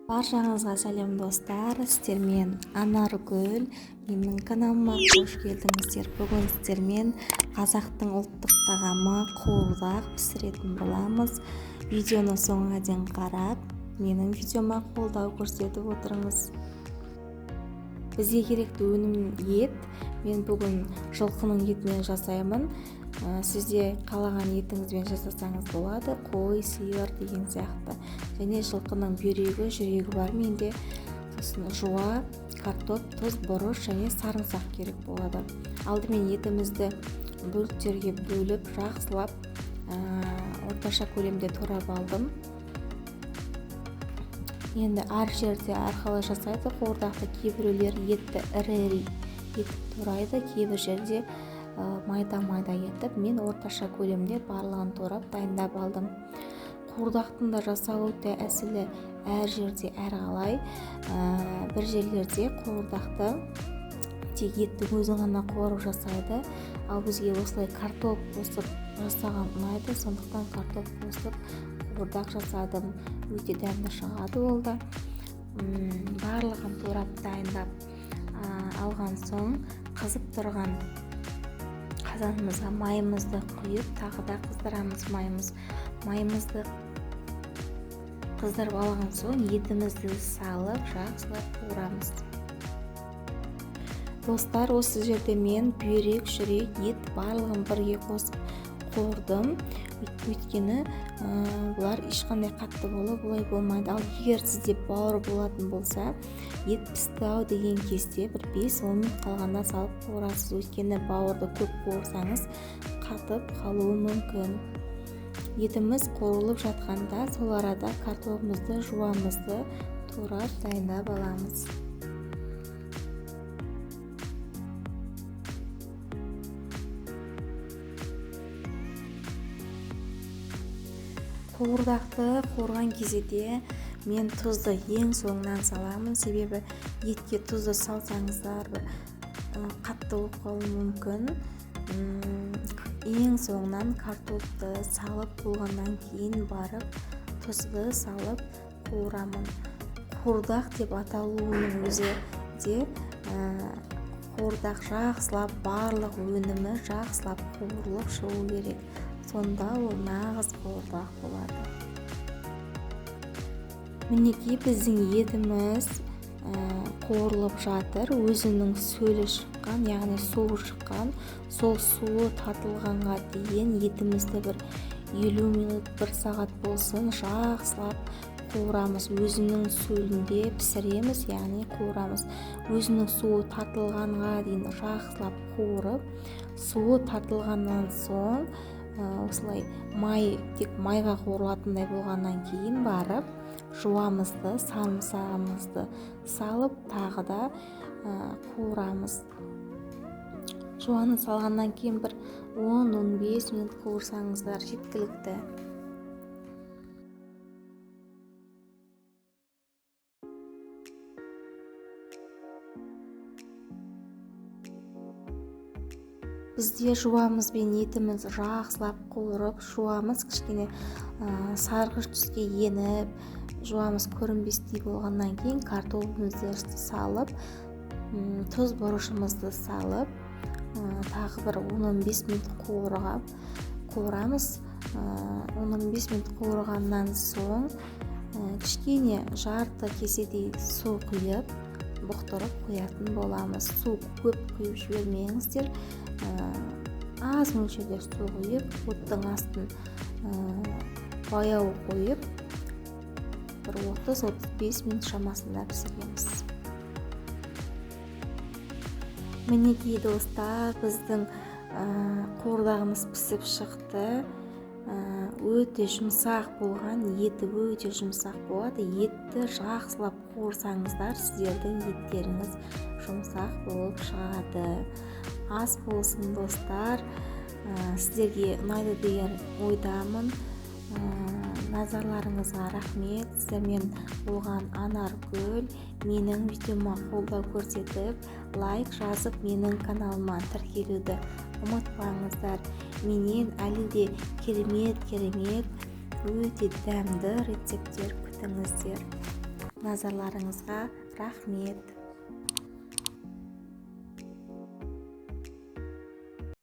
Баршаңызға сәлем, достар! Сіздермен Анаргүл. Менің каналыма қош келдіңіздер. Бүгін сіздермен қазақтың ұлттық тағамы қуырдақ пісіретін боламыз. Видеоны соңына дейін қарап, менің видеома қолдау көрсетіп отырыңыз. Бізге керекті өнім ет. Мен бүгін жылқының етінен жасаймын. Сізде қалаған етіңізбен жасасаңыз болады, қой, сиыр деген сияқты. Және жылқының бүйрегі, жүрегі бар менде. Сосын жуа, картоп, тұз, бұрыш және сарымсақ керек болады. Алдымен етімізді бөліктерге бөліп, жақсылап орташа көлемде турап алдым. Енді әр жерде әрқалай жасайды қуырдақты. Кейбіреулер етті ірі етіп турайды, кейбір жерде майда-майда етіп. Мен орташа көлемде барлығын турап дайындап алдым. Қуырдақтың да жасалу тәсілі әр жерде әрқалай. Бір жерлерде қуырдақты тек еттің өзін ғана қуырып жасайды, ал бізге осылай картоп қосып жасаған ұнайды, сондықтан картоп қосып қуырдақ жасадым. Өте дәмді шығады ол да. Барлығын турап дайындап алған соң, қызып тұрған қазанымызға майымызды құйып, тағы да қыздырамыз. Майымызды қыздырып алған соң, етімізді салып, жақсылап қуырамыз. Достар, осы жерде мен бүйрек, жүрек, ет барлығын бірге қосып қуырдым. Өйткені бұлар ешқандай қатты болып олай болмайды. Ал егер сізде бауыр болатын болса, ет пісті ау деген кезде бір 5-10 минут қалғанда салып қуырасыз. Өйткені бауырды көп қуырсаңыз, қатып қалуы мүмкін. Етіміз қуырылып жатқанда, сол арада картопымызды, жуамызды турап дайындап аламыз. Қуырдақты қуырған кезде мен тұзды ең соңынан саламын, себебі етке тұзды салсаңыздар, бір қатты болып қалуы мүмкін. Ең соңынан картопты салып болғаннан кейін барып тұзды салып қуырамын. Қуырдақ деп аталуының өзі де қуырдақ жақсылап, барлық өнімі жақсылап қуырылып шығу керек. Сонда ол нағыз қуырдақ болады. Мінекей, біздің етіміз қуырылып жатыр. Өзінің сөлі шыққан, яғни суы шыққан. Сол суы тартылғанға дейін етімізді бір 50 минут, бір сағат болсын жақсылап қуырамыз. Өзінің сөлінде пісіреміз, яғни қуырамыз. Өзінің суы тартылғанға дейін жақсылап қуырып, суы тартылғаннан соң осылай май, тек майға қуырылатындай болғаннан кейін барып жуамызды, сарымсағымызды салып, тағы да қуырамыз. Жуаны салғаннан кейін бір 10-15 минут қуырсаңыздар жеткілікті. Бізде жуамыз бен етіміз жақсылап қуырып, жуамыз кішкене сарғыш түске еніп, жуамыз көрінбестей болғаннан кейін картопымызды салып, тұз, бұрышымызды салып, тағы бір 10-15 минут қуырамыз. 10-15 минут қуырғаннан соң кішкене жарты кеседей су құйып, бұқтырып қоятын боламыз. Су көп құйып жібермеңіздер, аз мөлшерде су құйып, оттың астын баяу қойып, бір 30-35 минут шамасында пісіреміз. Мінекей, достар, біздің қуырдағымыз пісіп шықты. Өте жұмсақ болған, еті өте жұмсақ болады. Етті жақсылап қуырсаңыздар, сіздердің еттеріңіз жұмсақ болып шығады. Ас болсын, достар. Сіздерге ұнайды деген ойдамын. Назарларыңызға рахмет. Сіздермен болған Анаргүл. Менің видеома қолдау көрсетіп, лайк жазып, менің каналыма тіркелуді ұмытпаңыздар. Менен әлі де керемет керемет, өте дәмді рецепттер күтіңіздер. Назарларыңызға рахмет.